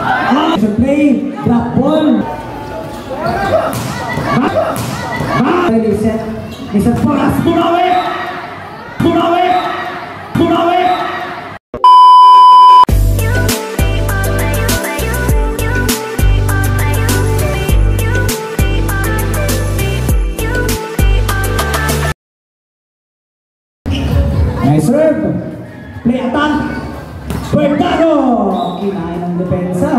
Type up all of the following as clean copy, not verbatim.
Ah, play, drop ball. Set. Mr. Porras, bumawi! Bumawi! Bumawi! Nice serve. Play attack. Bertago! Kinain ang depensa.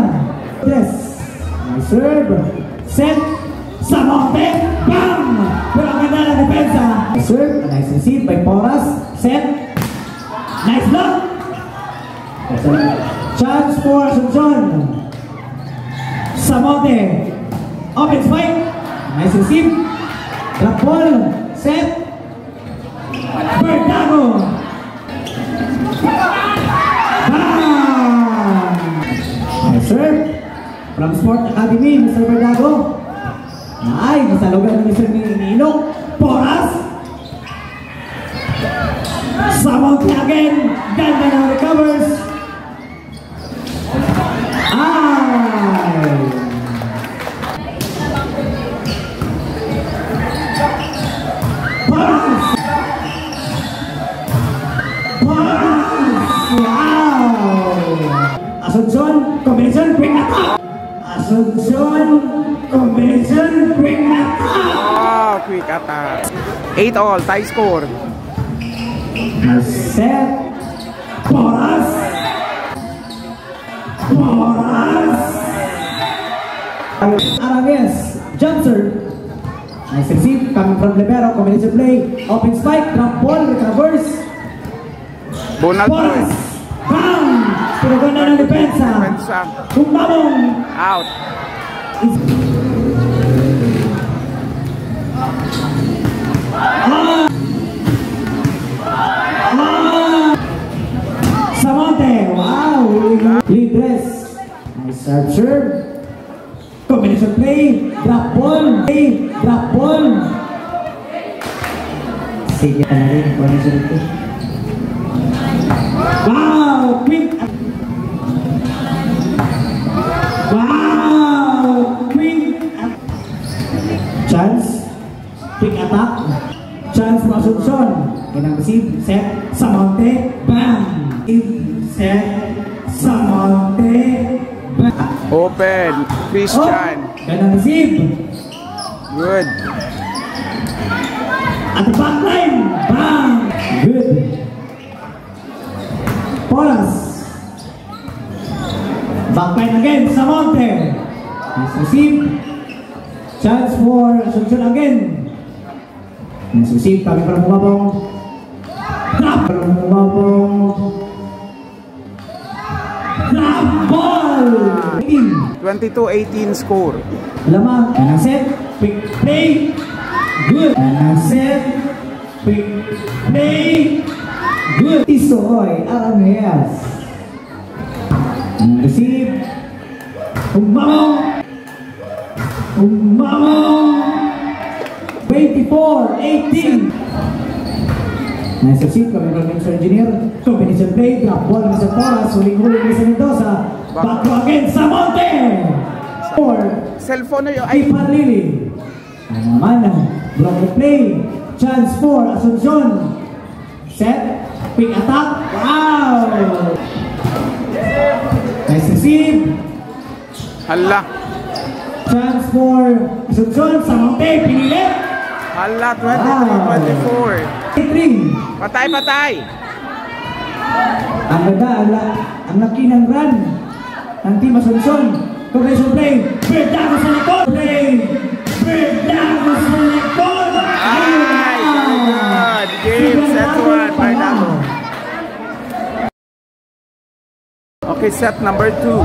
Yes. Nice serve. Set. Samonte. Bam! Pero ang ganda ng depensa. Nice serve. Nice receive by Porras. Set. Nice block. Chance for Asuncion. Samonte. Open spike. Nice receive. Drop ball. Set. Bertago. Bam! Nice serve. From Sport Academy, Mr. Bertago. Ay, nasalugan ni Mr. Ninong. Porras. Samonte again. Ganda ng recovers. Ay! Porras! Porras! Wow! Asuncion, combination, quick attack! Asuncion, combination, quick attack! Oh, quick attack. 8-all, tie score. Nice set. Porras! Porras! Aramis, jump serve. Nice receive, coming from libero, combination play, open spike, drop ball, recovers. Bonal. Porras! Bam! Pero ganda ng depensa. Depensa. Humabong! Out. Ah! Ah! Samonte! Wow! Lead dress. Nice serve, serve. Combination play. Drop ball. Play. Drop ball. Sige na rin. Combination play. Wow! Quick! Wow! Quick! Chance. Quick attack. Chance for Asuncion. Ganang receive. Set. Samonte. Bam! Set. Samonte. Bam! Open. Christian. Oh, ganang receive. Good. At the back line. Bam! Good. Porras. Backline again. Samonte. Nice receive. Chance for Asuncion again. Nice receive. Kami para bumabong. Drop! Bumabong. Drop ball! 22-18 score. Lamang. Ganang set. Quick play. Good. Ganang set. Quick play. Good. Isoy. Aramis. Receive. Umamong. Umamong. 24-18. Nice receive. Kami from Mr. Engineer. Combination play. Drop ball. Mr. Porras. Huling-huling Mr. Mendoza. Back to again. Samonte. 4. Cellphone na yun. Ay, Ay, Parlili. Ano naman? Block the play. Chance for Asuncion. Set. Quick attack. Wow! Nice receive. Hala. Chance for Asuncion. Samonte. Pinilit. Hala, 23-24. 3. Patay, patay. Ang ganda. Ang laki ng run ng Team Asuncion. Combination play. Berdago sa likod. Play. Berdago sa likod. Ay, very good. Game, set 1, Berdago. Okay, set number 2.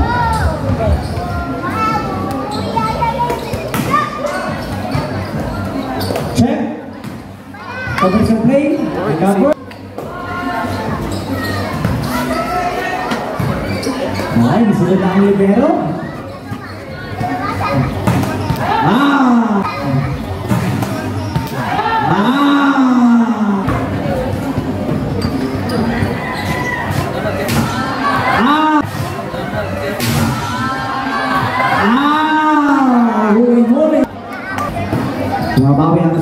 Check. Combination play. Recover. Ay, nisunod na ang libero. Ah! Ah! Ah!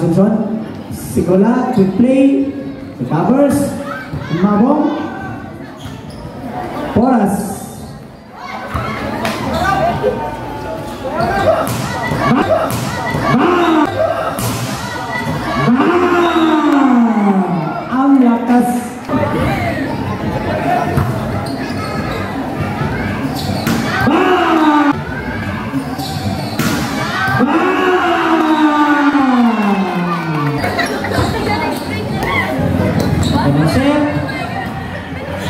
Asuncion. Sigola, quick play. Recovers. Mabong. Porras. Ang lakas.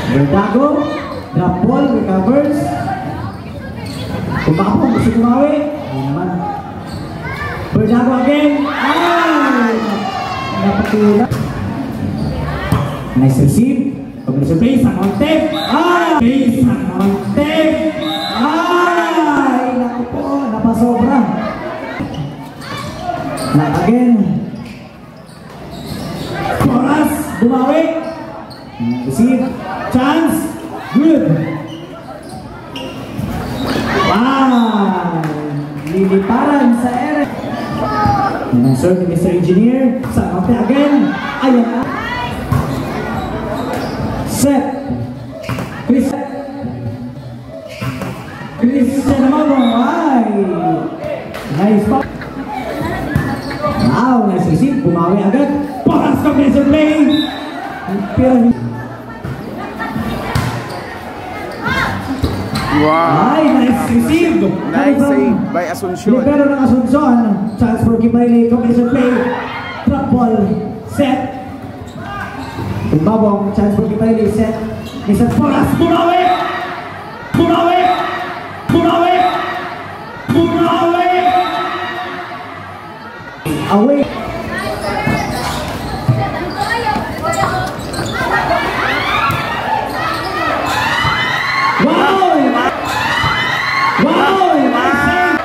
Berdago, drop ball, recovers. Kumapong, gusto kumawi. Ayun naman. Berdago again. Ay! Napatula. Nice receive. Combination play, Samonte. Ay! Samonte. Ay! Naku po, napasobra. Not again. Porras, bumawi. Receive. Chance. Good. Wow! Liliparan sa ere. Yan ang serve ni Mr. Engineer. Samonte again. Ayan na. Set. Chris. Christian Mabong. Ay! Nice pop. Wow! Nice receive. Bumawi agad. Porras combination play. Pero Wow! Ay, nice receive! Nice save by Asuncion. Libero ng Asuncion. Chance for Kimarili. Combination play. Drop ball. Set. Tumbabong. Chance for Kimarili. Set. Mr. Porras. Bumawi! Bumawi! Bumawi! Bumawi! Away. Wow! Wow! Nice save!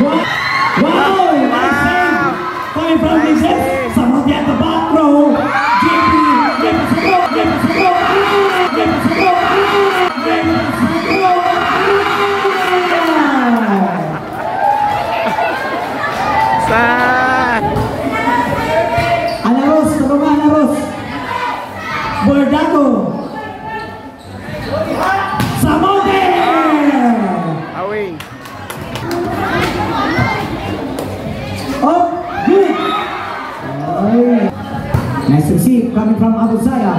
Wow! Wow! Nice save! Coming from the set, Samonte at the back row. JP, Lemasugo, Lemasugo, Lemasugo, Lemasugo. Sa! Anaros, Roma Anaros. Bordago. Samonte! Away. Oh, good. Ay. Nice receive coming from Abu Zaya.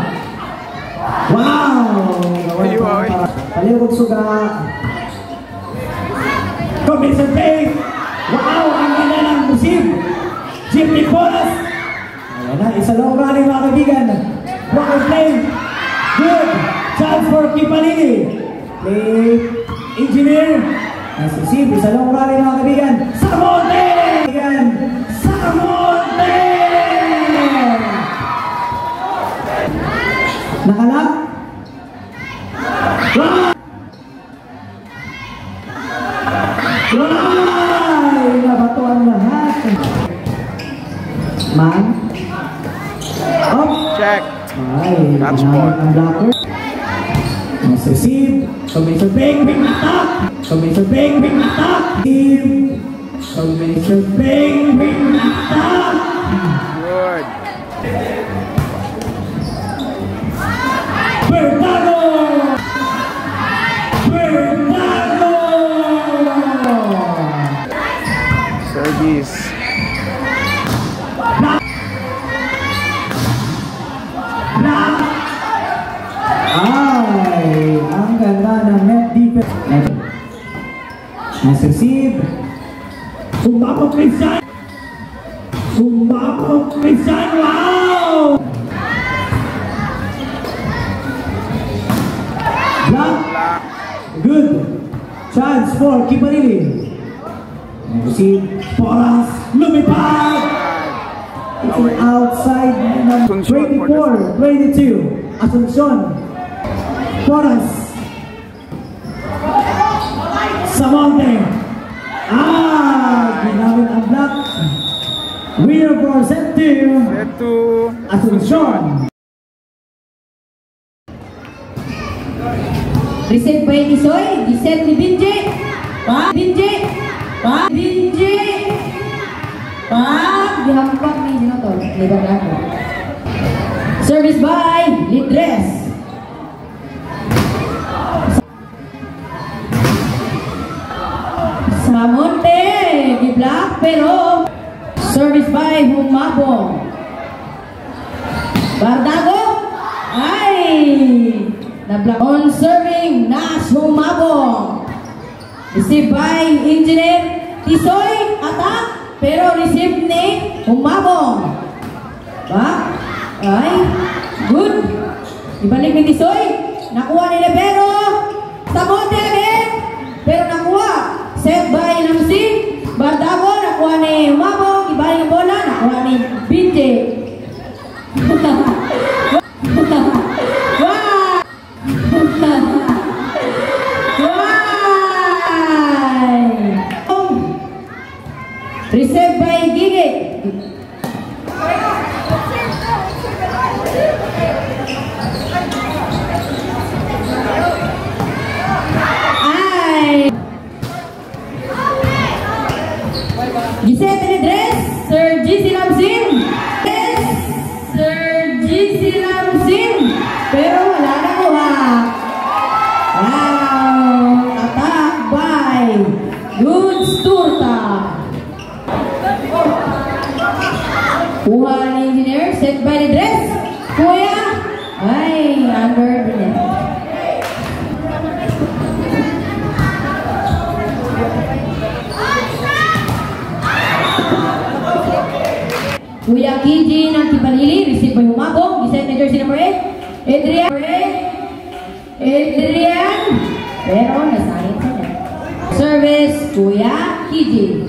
Wow! Palibog suga. Combination play. Wow! Ang ganda ng receive. Jimmy Porras. Ayan na, isa long rally mga kaibigan. Broken play. Good. Chance for Kipalili. Play Engineer. Nice receive. Isa long rally mga kaibigan. Samonte! Samonte! Nakalak? Wow! Ay! Nabato ang lahat. Man. Up. Check. Ay, Catch ball. ang blocker. Nice receive. Combination bang, bang attack. Combination bang, bang attack. Receive. Combination bang, bang attack. Good. Bertago! Bertago! Service. Ay, ang ganda ng net defense. Nice receive. Sumapok Christian. Sumapok Christian. Wow! Block. Good. Chance for Kiparili. Receive. Porras. Lumipad. It's an outside number 24, 22. Asuncion. Porras. Samonte. Ah, ginamit ang block. Winner for set 2. Set 2. Asuncion. Reset by Nisoy, reset ni Binji. Pa, Binji. Pa, Binji. Pak! Gihampak ni sino to? Ni Bardago. Service by Lidres. Samonte, giblock pero service by Humabong. Bardago, ay! Na-block. On serving, Nash Humabong. Receive by Engineer Tisoy, attack, pero receive ni Humabong. Ba? Ay, good. Ibalik ni Tisoy. Nakuha ni Libero. Samonte again, pero nakuha. Set by Lamsin. Bardago, nakuha ni Humabong. Ibalik ang bola, nakuha ni BJ. Why? Why? Receive by Gigi. Ay! Gisette ni Dress, Sir GC Lamsin. Sir GC Lamsin. Pero wala na kuha. Wow! Attack by Goods Turta. Kuha ni Engineer, set by the Dress. Kuya! Ay, under the net. Kuya Kiji ng Kibalili, receive by Humabong, giset na jersey number 8. Adrian, Adrian, pero nasahin sa net. Service, Kuya Kiji.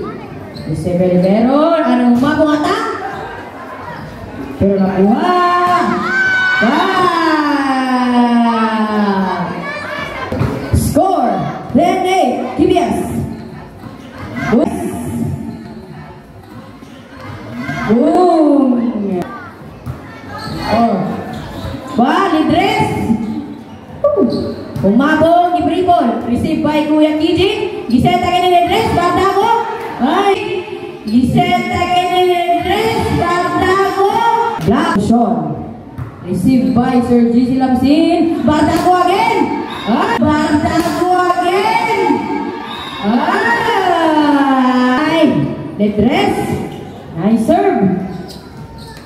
Receive by Libero, anong Humabong attack? Pero nakuha! Wow! Score! 10-8, KBS. Boom! Oh. Ba, Lidres! Humabong, ibribol. Receive by Kuya Kiji. Giseta kay ni Lidres, Bardago. Ay! Giseta kay ni Lidres, Bardago. Black Sean. Receive by Sir GC Lamsin. Bardago again! Ay! Bardago again! Ay! Lidres. Nice serve.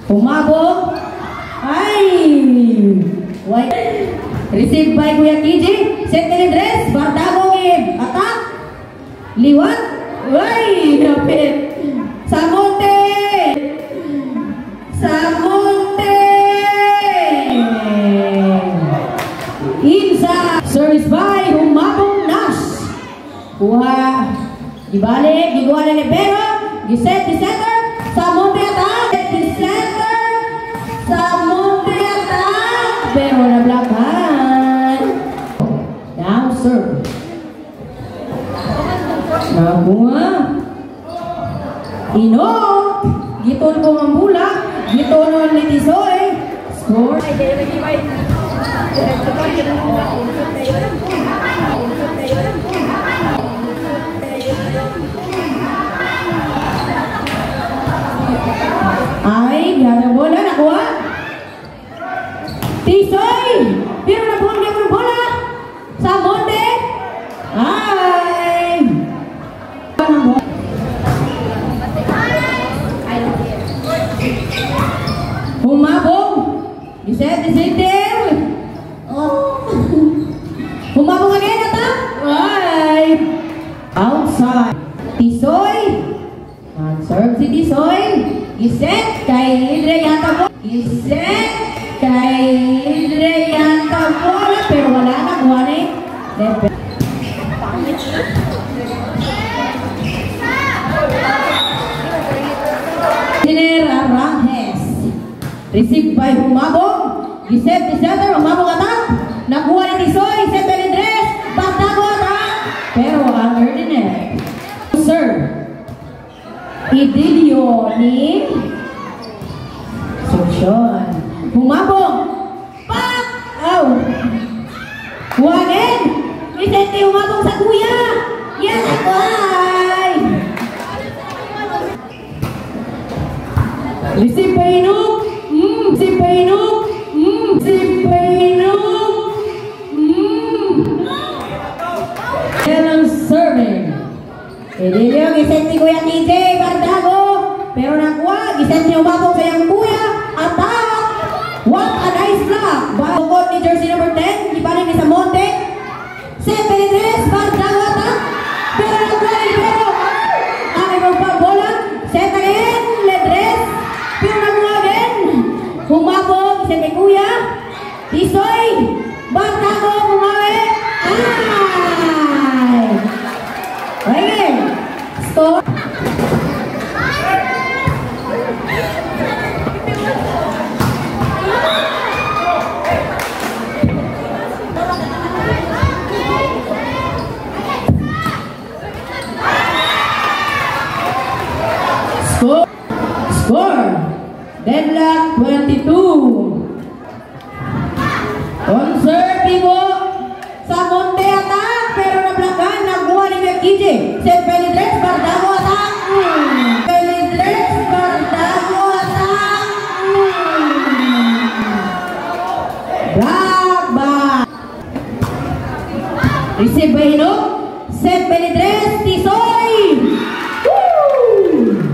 Humabong. Ay! White. Receive by Kuya Kiji. Set ni Dress. Bardago game. Attack. Liwat. Ay! Napit. Samonte. Samonte. Inside. Service by Humabong Nash. Kuha. Ibalik. Giguha na ni Pero. Giset the center. Samonte attack. The center. Samonte attack. Pero na-blockan. Now serve. Nakuha. Inok. Giton ko ang bula. Gitonon ni Tisoy. Score. Ay, gana bola, nakuha. Tisoy! Pero nakuha niya ang bola. Samonte. Ay! Humabong. Giset, giseter. Oh. Humabong again, attack. Ay! Outside. Tisoy. Serve si Tisoy. Giset kay Idre yata po. Giset kay Idre yata po. Pero wala na. Kuha ni. Engineer Aranjes. Receive by Humabong. Giset, gisetter. Humabong attack. Nakuha ni Tisoy. Set by Andres. Bardago attack. Pero under the net. Serve. Idilio ni Soksyon. Humabong. Pak! Aw! Huwagin! Vicente humabong sa kuya! Yes, ay! Receive by Inuk. Receive by Inuk. Receive by Inuk. Yan serving. Edilio, giset ni Kuya TJ Bardago. Pero nakuha, giset ni Umabong sa iyang kuya. Attack! What a nice block! Bukod ni jersey number 10, ibalik ni Samonte. Set 23, Bardago attack. Pero nakuha ni Libero. Ang ibang pa bola. Set again, Ledres. Pero nakuha again. Humabong, set ni Kuya. Tisoy. Bardago, bumawi. Ay! Okay. Score. Score. Score. Deadlock 22. On serve, Bibo. Sa Monte attack, pero nablakan, nakuha ni McKiji. Set 23, Bardago attack. 23, Bardago attack. Block ba? Receive by Hinok. Set 23, Tisoy. Woo!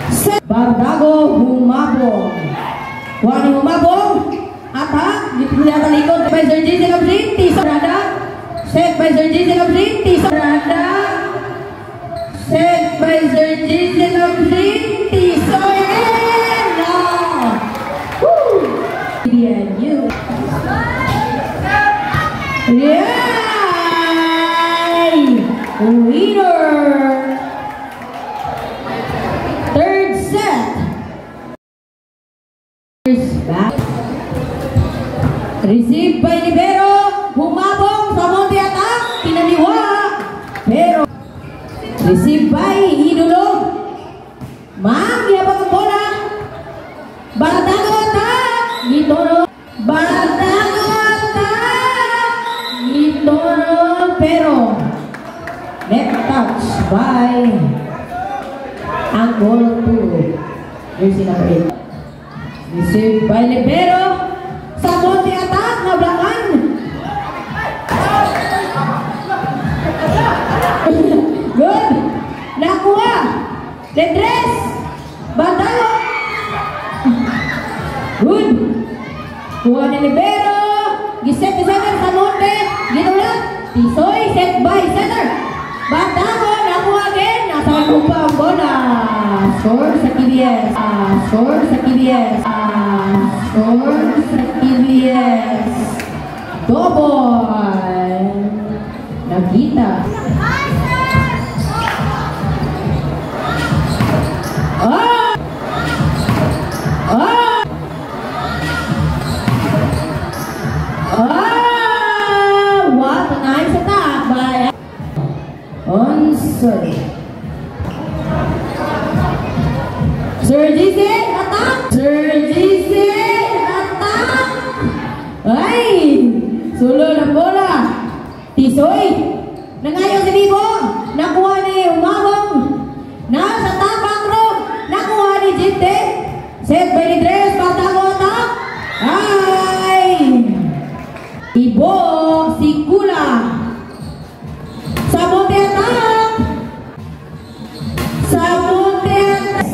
Set Bardago humabong. Kuha ni humabong. Attack, dito sa talikod by Sir Jason Abrin, Tisoy Rada. Set by Sir Jason Abrin, Tisoy Rada. Set by Sir Jason Abrin, Tisoy Rada. Woo! BNU. Yay! Winner! Third set. Back. Received by Libero, humabong sa Monte attack, pinaniwa, pero received by Idolo, Ma'am, gihabag ang bola, Bardago attack, Gitoro, Bardago attack, Gitoro, pero net touch by Angle 2, jersey number 8. Received by Libero, sa Monte attack, nablakan. Good. Nakuha. Ledres. Bardago. Good. Kuha ni Libero. Giset ni center sa Monte. Gitulak. Tisoy, set by center. Bardago, nakuha again. Nasa lupa ang bola. Score sa TBS. Score sa TBS. Score sa TBS. Double. Nakita. Ah! Ah! Ah! What a nice attack by on serve. Sir GC, attack! Sir GC, attack! Ay! Sulo ng bola. Tisoy. Nangayon si Bibo. Nakuha ni Umabong. Nasa tapak row. Nakuha ni Jinte. Set by Lidres. Bardago attack. Ay! Ibo si Kula. Sa Monte attack. Sa Monte attack.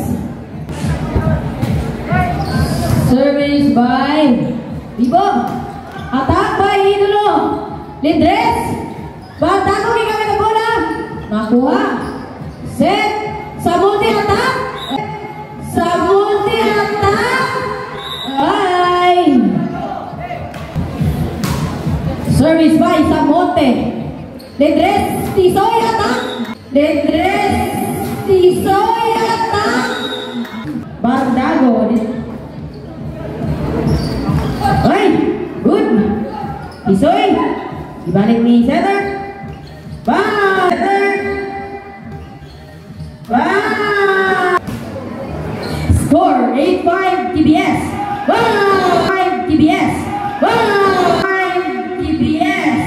Service by Bibo. Attack by Idolo. Lindres. Bardago gigamit ang bola. Nakuha. Set. Sa Monte attack. Sa Monte attack. Ay. Service by Samonte. Lindres. Tisoy attack. Lindres. Tisoy attack. Bardago. Ay! Good! Tisoy! Ibalik ni center. Bye! Center! Bye! Score 8-5 TBS. 5 TBS. 5 TBS.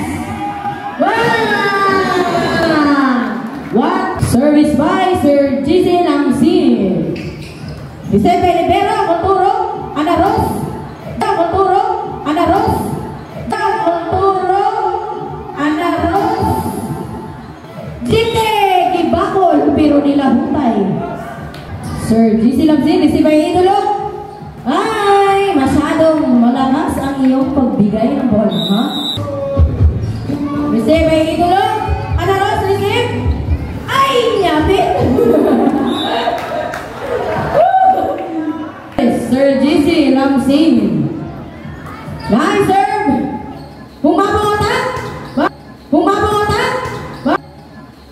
What? Service by Sir Jason Amsin. Receive by Libero, Kulturo, Anaros. Kulturo, Anaros. Kulturo, Anaros. Jite, gibakol, pero nilahutay. Sir GC Lamsin, receive by Idolo. Ay, masyadong malakas ang iyong pagbigay ng bola, ha? Receive by Idolo. Anaros, receive. Ay, nyapit. Sir GC Lamsin. Nice serve. Humabong attack. Humabong attack.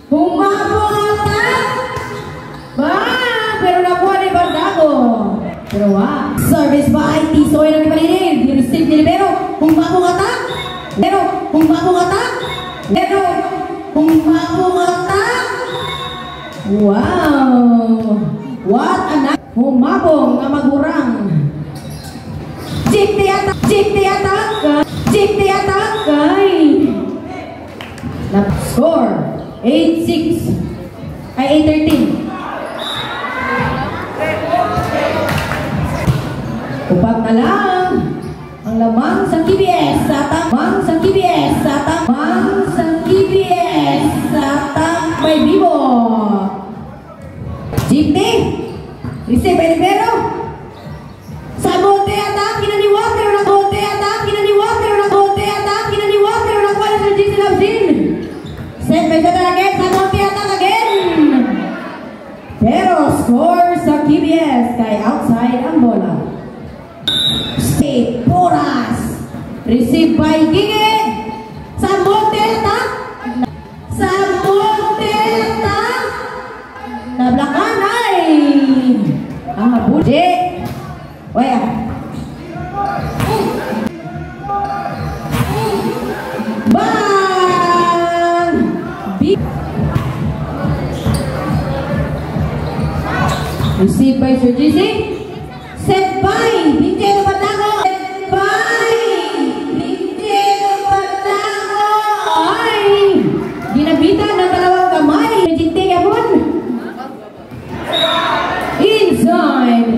Humabong attack. Ba, pero nakuha ni Bardago. Pero wa. Service by Tisoy ng Ipalilin. Receive ni Libero. Humabong attack. Pero humabong attack. Pero humabong attack. Wow! What a nice humabong nga magurang. Jikti attack! Jikti attack! Jikti attack! Ay! Na score 8-6 ay 8-13. Upat na lang ang lamang sa KBS sa tamang sa KBS sa tamang sa KBS sa Tambay Bibo. Jeepney! Receive by Libero! Sa bote attack, kinaniwa, pero na bote attack, kinaniwa, pero na bote attack, kinaniwa, pero nakuha ni Sir GC Lamsin. Set by setter again, sa bote attack again! Pero score sa KBS kay outside ang bola. Stay Poras! Receive by Gigi! Sa bote attack! Sa bote attack! Nablakan ay! Ah, buji! Waya! Bang! B. Receive by Sir GC. Set by Binjero Bardago. Set by Binjero Bardago. Ay! Ginabitan ng dalawang kamay. Jinte yapon. Inside.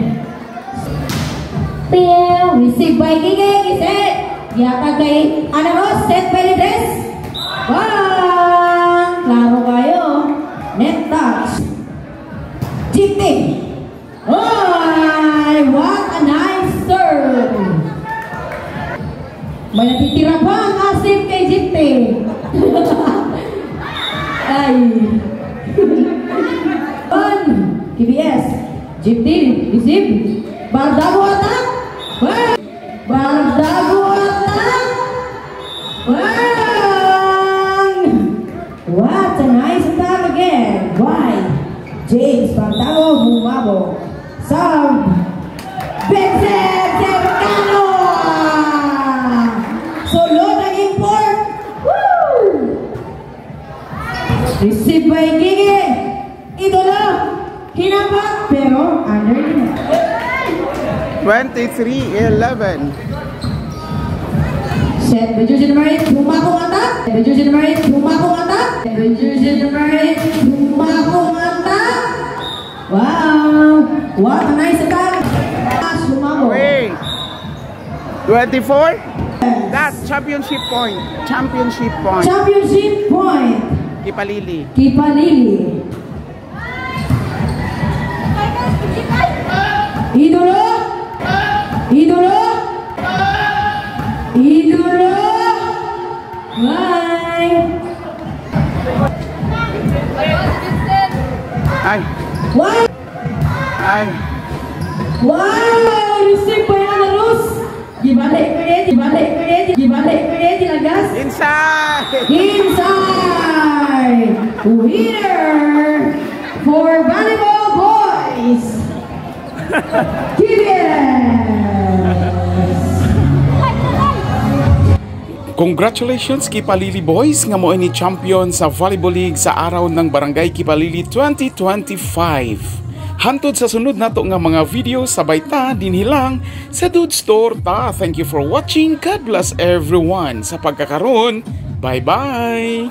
Piu. Receive by Gigi. Set. Yata kay Anaros. Set by Lidres. Bang! Klaro kayo. Net touch. Jinte. Ay! What a nice serve! May natitira pa ang asim kay Jinte. Ay! One! KBS. Jinte. Receive. Bardago attack! Bardago attack! Bang! What a nice attack again! Why? James Bardago humabo. Sub! Vincent Cercano! Sulod ang import! Woo! Receive by Gigi! Idolo! Hinapat pero under the net. 23-11. Set by jersey number 8, humabong attack. By jersey number 8, humabong attack. By jersey number 8, humabong attack. Wow! What a nice attack! Humabong. Away. 24. That's championship point. Championship point. Championship point. Kipalili. Kipalili. Idolo! Idolo! Idolo! Bye! Ay. Wow! Ay. Wow! Receive by Anaros! Gibalik ko yan! Gibalik ko yan! Gibalik ko yan! Lagas! Inside! Inside! Winner for volleyball boys! KBS! Congratulations Kipalili Boys nga mo ni champion sa Volleyball League sa araw ng Barangay Kipalili 2025. Hantod sa sunod nato nga mga video, sabay ta dinhi lang sa Dude Store ta. Thank you for watching. God bless everyone. Sa pagkakaroon, bye-bye!